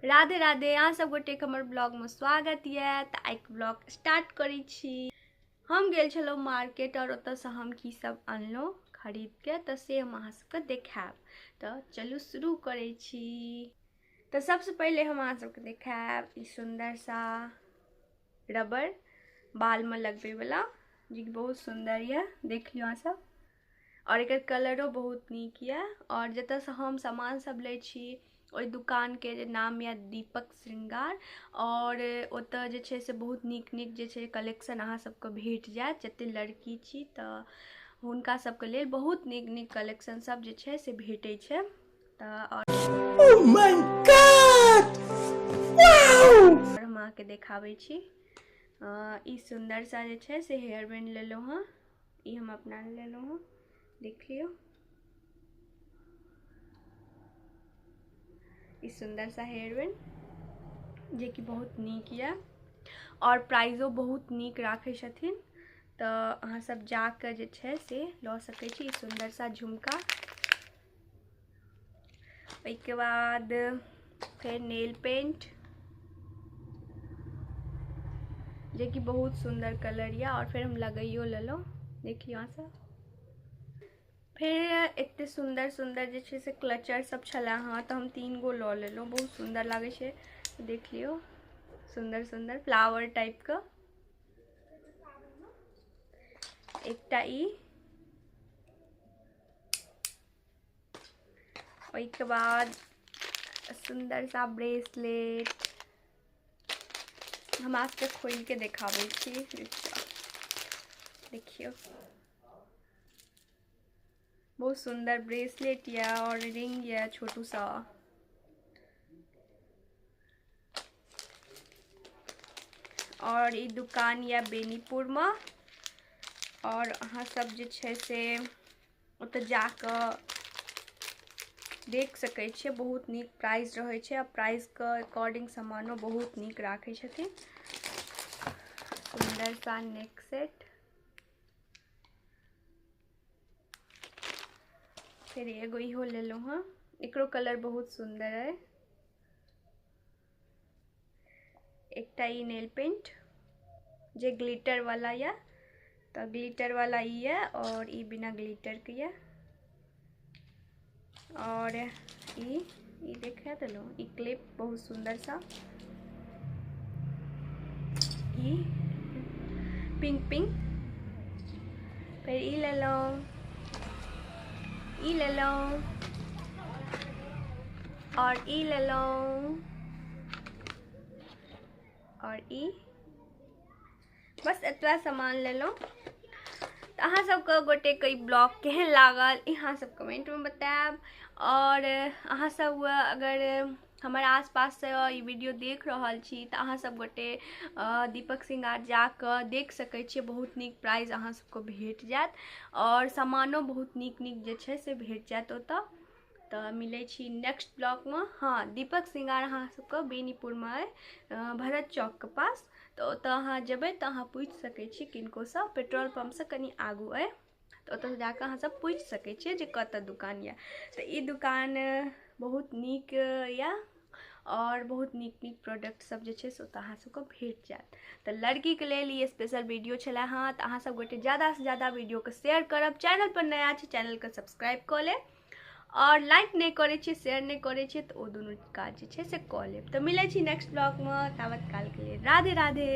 राधे राधे, अहाँ सब गोटेके हमर ब्लॉगमे स्वागत यऽ। तऽ आइके ब्लॉग स्टार्ट करै छी। हम गेल छलहुँ मार्केट आओर ओतऽसँ हम की सब अनलहुँ खरीदके, तऽ से हम अहाँ सबके देखायब। तऽ चलू शुरू करै छी। तऽ सबसँ पहिले हम अहाँ सबके देखायब ई सुन्दर सा रबर बालमे लगबैवला, जे कि बहुत सुन्दर यऽ, देख लियौ अहाँ सब। आओर एकर कलरो बहुत नीक यऽ। आओर जतऽसँ हम सामान सब लै छी ओहि दुकानके जे नाम यऽ दीपक श्रृंगार, आओर ओतऽ जे छै से बहुत नीक नीक जे छै कलेक्शन अहाँ सबके भेट जायत। जते लड़की छी तऽ हुनका सबके लेल बहुत नीक नीक कलेक्शन सब जे छै से भेटै छै। तऽ आओर Oh my God! Wow! हम अहाँके देखाबै छी ई सुन्दर सा जे छै से हेयर बैंड लेलहुँ हँ। ई हम अपना लेलहुँ हँ, देख लियौ ई सुन्दर सा हेयर बैंड, जे कि बहुत नीक यऽ आओर प्राइजो बहुत नीक राखै छथिन। तऽ अहाँ सब जाकऽ जे छै से लऽ सकै छी ई सुन्दर सा झुमका। ओहिके बाद फेर नेल पेंट, जे कि बहुत सुन्दर कलर यऽ, आओर फेर हम लगैयो लेलहुँ, देख लियौ अहाँ सब। फेर एते सुन्दर सुन्दर जे छै से क्लचर सब छलै हँ, तऽ हम 3 गो लऽ लेलहुँ, बहुत सुन्दर लागै छै, देख लियौ, सुन्दर सुन्दर फ्लावर टाइपके। एकटा ई, ओहिके बाद सुन्दर सा ब्रेसलेट, हम अहाँके खोलि के देखाबै छी, देखियौ बहुत सुन्दर ब्रेसलेट यऽ और रिंग यऽ छोटू सा। और ई दुकान यऽ बेनीपुर में, और अहाँ सब जे छै से ओतऽ जाकऽ देख सकै छियै, बहुत नीक प्राइस रहै छै आ प्राइसके अकॉर्डिंग सामानो बहुत नीक राखै छथिन। सुन्दर सा नेक सेट, फिर एगो इहो लेलहुँ हँ, एकरो कलर बहुत सुन्दर अइ। एकटा ई नेल पेंट जे ग्लिटर वाला यऽ, तऽ ग्लिटर वाला ई यऽ और ई बिना ग्लिटर के यऽ। और ई देखा देलहुँ, ई क्लिप बहुत सुन्दर सा, ई पिंक पिंक। फेर ई लेलहुँ, ई लेलहुँ और ई लेलहुँ और ई, बस एतबा सामान लेलहुँ। तऽ अहाँ सबके गोटेके ई ब्लॉग केहन लागल ई अहाँ सब कमेंटमे बतायब। और अहाँ सब अगर हमर आसपाससँ ई वीडियो देख रहल छी तऽ अहाँ सब गोटे दीपक श्रृंगार जाकऽ देख सकै छियै, बहुत नीक प्राइस अहाँ सबके भेट जायत और सामानो बहुत नीक नीक जे छै से भेट जायत ओतऽ। तऽ मिलै छी नेक्स्ट ब्लॉगमे। हाँ, दीपक श्रृंगार अहाँ सबके बेनीपुरमे अइ, भरत चौकके पास, तऽ ओतऽ अहाँ जेबै तऽ अहाँ पूछि सकै छी किनकोसँ, पेट्रोल पम्पसँ कनि आगू अइ, तऽ ओतऽ जाकऽ अहाँ सब पूछि सकै छियै जे कतऽ दुकान यऽ। तऽ ई दुकान बहुत नीक यऽ और बहुत नीक नीक प्रोडक्ट सब जे छै से ओतऽ अहाँ सबके भेट जायत। तऽ लड़कीके लेल ई स्पेशल वीडियो छलै हँ। तऽ अहाँ सब गोटे ज्यादासँ ज्यादा वीडियोके शेयर करब, चैनल पर नया छै चैनलके सब्सक्राइब कऽ लेब, और लाइक नहि करै छियै, शेयर नहि करै छियै तऽ ओ दुनू काज जे छै से कऽ लेब। तऽ मिलै छी नेक्स्ट ब्लॉगमे, तावत कालके लेल राधे राधे।